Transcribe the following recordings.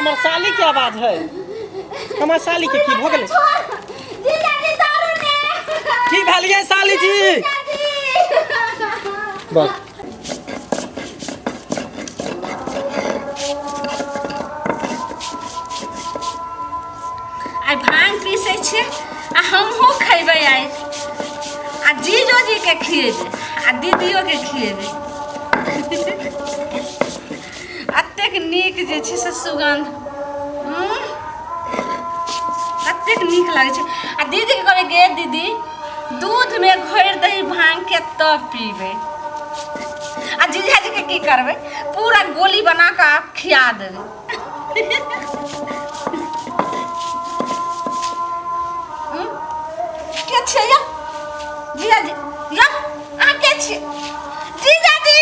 हमर साली के आवाज है। हमर साली के की भऽ गेलै? जीजाजी दारू ने। की भेलियै साली जी? बस आइ भांग पीसै छियै आ हमहूँ खयबै आइ, आ जीजोजीके खिएबै आ दीदियोके खिएबै। एतेक नीक जे छै से सुगन्ध, कतेक नीक लागै छै। आ दीदीके कहबै, गे दीदी, दूधमे घोरि दही भाँगके तब पीबै। आ जीजाजीके की करबै? पूरा गोली बना कऽ खिया देबै। के छियै यौ जीजाजी? यौ, अहाँ के छियै जीजाजी?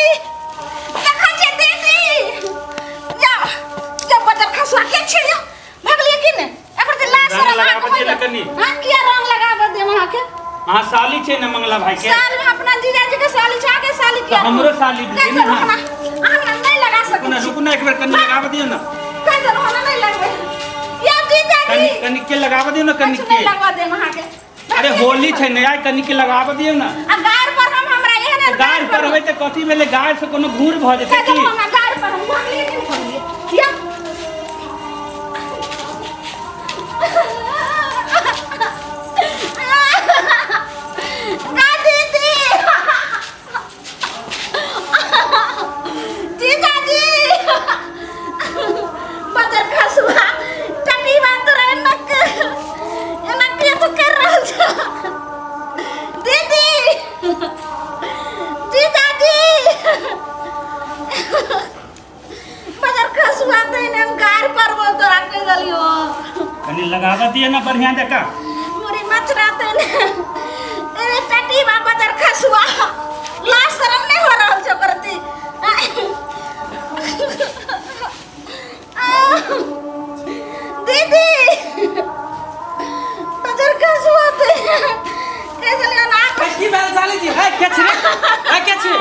देखै छियै दीदी, यौ यौ, बजर खसुआ, के छियै यौ? भगलियै की ने? एकर जे लाज रंग शरम लगाबऽ अहाँके दिअ ने होइए? कनी। अहाँ किया रंग लगाबऽ देब अहाँके? अहाँ साली छै ने मंगला भाई के? साल में अपना जीजाजी के साली छै, अहाँके साली किया? तऽ हमरो साली नहि भेलै ने। करू हमरा, अहाँ हमरा नहि लगा रुकू सकै ने, छी। रुकू ने, एक बेर कनी लगाबऽ दियौ ने। कहि देलहुँ, हमरा नहि लगबै यौ जीजाजी। कनी कनी के लगाबऽ दियौ ने, कनी किछु के नहि लगबऽ देब अहाँके। अरे होली छै ने आइ, कनी के लगाबऽ दियौ ने। आ गाड़ पर हम हमरा एहन तऽ गाड़ पर होय तऽ कथी भेलै? गाड़ से कोनो घूर भऽ जेतै कहि की? देलहुँ, हमरा गाड़ पर हम भगलियै कि नहि भगलियै यौ? गा दीदी, जीजाजी, बजर खसुआ, टटी बात रहे नक एना के तो कर रहल छ? दीदी, जीजाजी, बजर खसुआ, तो एने हम गार पर वो तोरा कह देलियो। कनी लगाबऽ दियौ ने बढ़िआँ जकाँ। मुरी मचरा ते ने, अरे टटी बा बजर खसुआ, लाज शरम नहीं हो रहल छौ करती? दीदी, बजर खसुआ ते कह देलियो ना। की भेल साली जी? है के छी रे? है के छी?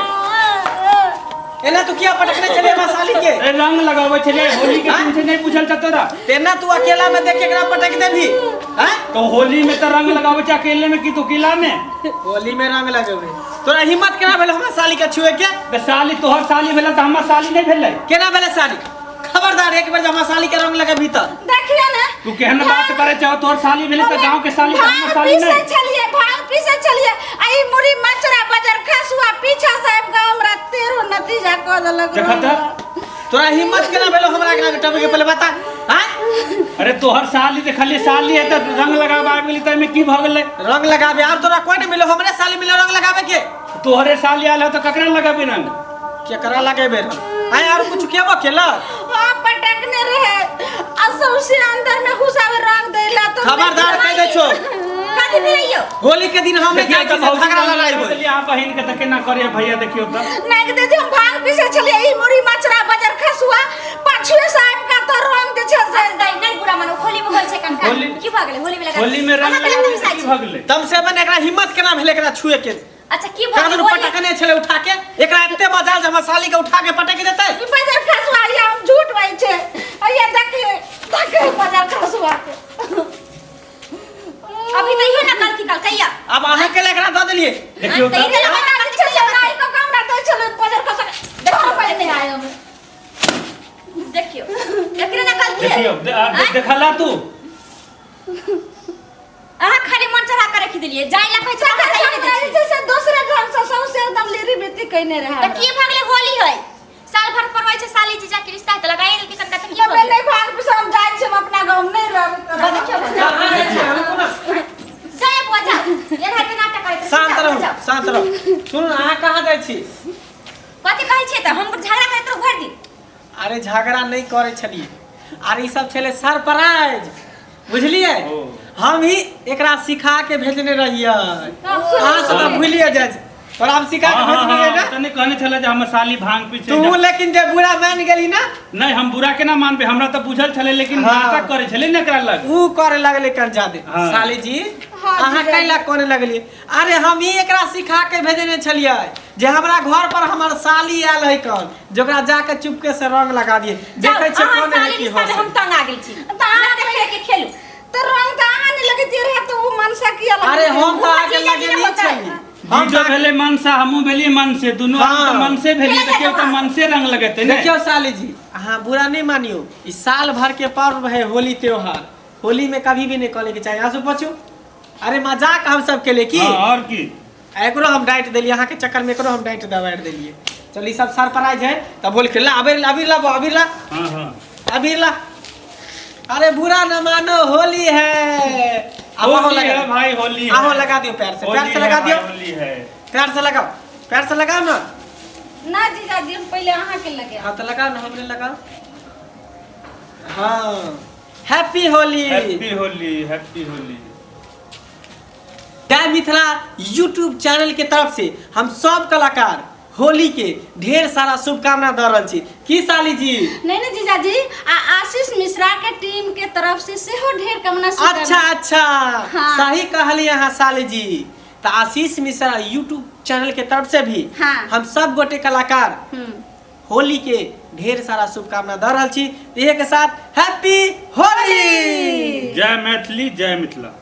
एना तू किया पटकने छले हमरा साली के? ए, रंग लगाबै छलै, होली के दिन छै, नहि बुझल छ तोरा? तेना तू अकेला में देख के एकरा पटक देबही? हैं? तो होली में तो रंग लगाबै छै अकेले में की तो अकेला में? होली में रंग लगेबे, तोरा हिम्मत केना भेल हमरा साली के छुए के? तऽ साली तोहर साली भेलै तऽ हमर साली नहि भेलै? केना भेलै साली? खबरदार, एक बेर जे हमरा साली के रंग लगेबही तऽ। देखिए ने, तू केहन बात करे छौ? तोहर साली भेलै तऽ गांव के साली तऽ हमर भांग साली पीसै नहि? छलियै, भांग पीसै छलियै आ ई मुड़ी मचरा बजर खसुआ पीछा से आबि कऽ हमरा तेरो नतीजा कऽ देलक। देखऽ तऽ। तोरा हिम्मत केना भेलो हमरा के टपे के, पहले बता? हैं? अरे तोहर साली देखलियै, साली है तऽ रंग लगाबऽ आबि गेली तऽ एहिमे की भऽ गेलै? रंग लगाबे आर तोरा कोई नहीं मिलो, हमरे साली मिलो रंग लगाबे के? तोहरे साली आयल हो तऽ ककरा लगेबी रंग? केकरा लगेबे रंग? आय आर कुछ केबो केला? हाँ, पटकने रहे आ सौंसे अंदर में घुसावे रंग देला तो। खबरदार, कह दै छो। कथी भेलैयो? होली के दिन हम नहीं देखियौ जाइ तऽ छी से भौजी, झगड़ा रंग लड़ाई लगा होई। देलियै अहाँ बहिन के तऽ केना करे भैया? देखियौ तऽ। नहीं दीदी, हम भांग पीसे छलियै, ई मुड़ी मचरा बजर खसुआ पाछुए से आबि कऽ तो रंग दे छै से। नहीं नहीं, बुरा मनो, होली में होय छै कनका। होली- की भऽ गेलै? होली में लगा होली में रंग अहाँ लगाबै केना से की भऽ गेलै? तम से बन एकरा हिम्मत केना भेल एकरा छुए के? अच्छा, की भऽ कानून गेलै होली? पटकने छले उठा के, एकरा एते मजाल जे हमर साली के उठा के पटक देतै? ई बजर खसुआ, ये हम झूठ बाजै छै। ये देखे देखे बजर खसुआ के। अभी तऽ इहो ना गलती कल कहिया। अब अहाँ के एकरा दऽ देलियै। देखियौ तऽ तऽ। ई तऽ हमरा जे छै से नाइ कऽ के हमरा दै छलै बजर खसुआ, देखो पहिले नहि आय हम। देखियौ, एकरे ना गलती है। देखियौ, देखला तू? अहाँ खाली मन चढ़ा के रखि देलियै, जाय ला कहै छै अहाँ जाइए नहि दै जे छियै। छै से दोसरे ढंग से सौंसे एकदम लीरी बेती कइने रहै। तऽ की भऽ गेलै? होली है, साल भर पर होइ छै, साली जीजा के रिश्ता है तऽ लगाइए देलकै कनका तऽ की भऽ हमे गेलै? नहि भाग पीछे, हम जाइ छी, हम अपना गाँव नहि रहबै तोरा। जाय बुआ, जाओ, एना तऽ नाटक करैत रहै छै, शांत जाओ, रहू। जाओ। शांत रहू। सुनू, अहाँ कहाँ जाइ छी? कथी कहै छियै तऽ हम झगड़ा करैत रहू भरि दिन? अरे झगड़ा नहि करै छलियै, आर ई सब छलै सरप्राइज, बुझलियै? ओ। हम ही एकरा सिखा के भेजने रहियै। अहाँ सब तऽ भूलिए जाइ छी, तोरा हम सिखा के हाँ, हाँ, भेजने रहियै हाँ, ने? तऽ नहि कहने छलै जे हमर साली भांग पी छै। तू लेकिन जे बुरा मान गेली ना। नहि, हम बुरा केना मानबै? हमरा तऽ बुझल छलै, लेकिन हाँ। नाटक करै छलै ने एकरा लग। ऊ करे लगले कन जादे। हाँ। साली जी, हाँ, अहाँ जीजा। कैला कोने लगलियै? अरे हम ही एकरा सिखा के भेजने छलियै जे हमरा घर पर हमर साली आयल है कन, जेकरा जाके चुपके से रंग लगा दिए। जाउ, देखै छियै अहाँ कोन है साली के की रिश्ता में हंसै। हम तंग आ गेल छी। तऽ अहाँ देखे के खेलू। तऽ रंग तऽ अहाँ नहि लगैतियै रहै तऽ ओ मनसा किया लगेतै? अरे हम तऽ आगे जीजा जी लगे ने नहीं बताए। छली। हम जीजो तऽ भेलै मनसा, हमहूँ भेलियै मनसे, दुनू आदमी तऽ हाँ। मनसे भेलियै, तऽ केओ तऽ मनसे रंग लगेतै ने। देखियौ साली जी, अहाँ बुरा नहीं मानियो, ई साल भर के पर्व है होली त्योहार, होली में कभी भी नहीं कहले के चाही। आंसू पोछू। अरे मजाक हम सब केले की। हाँ, और की। आ एकरो हम डांटि देलियै अहाँके चक्कर में, एकरो हम डांटि दबारि देलियै। चल ई सब सरप्राइज है तब बोल के ला अबीर ला, अबीर ला, अबीर ला। हाँ हाँ अबीर ला। अरे बुरा न मानो, होली है। अब आहो होली लगा है भाई, होली है। आहो लगा दियो पैर से, पैर होली से है लगा भाई, दियो। होली है। पैर से लगाओ, पैर से लगाओ ना। ना जीजाजी, हम पहिले अहाँके लगायब। हाँ तो लगाओ ना, हमरे लगाओ। हाँ, happy Holi. Happy Holi, happy Holi. जय मिथिला यूट्यूब चैनल के तरफ से हम सब कलाकार होली के ढेर सारा शुभकामना दऽ रहल छी। की साली जी? नहीं नहीं जीजाजी, आ आशीष मिश्रा के टीम के तरफ से सेहो ढेर कामना शुभकामना। अच्छा अच्छा। हाँ। सही कहली अहाँ साली जी। तऽ आशीष मिश्रा यूट्यूब चैनल के तरफ से भी हाँ। हम सब गोटे कलाकार होली के ढेर सारा शुभकामना दऽ रहल छी। इहे के साथ हैप्पी होली। जय मैथिली, जय मिथिला।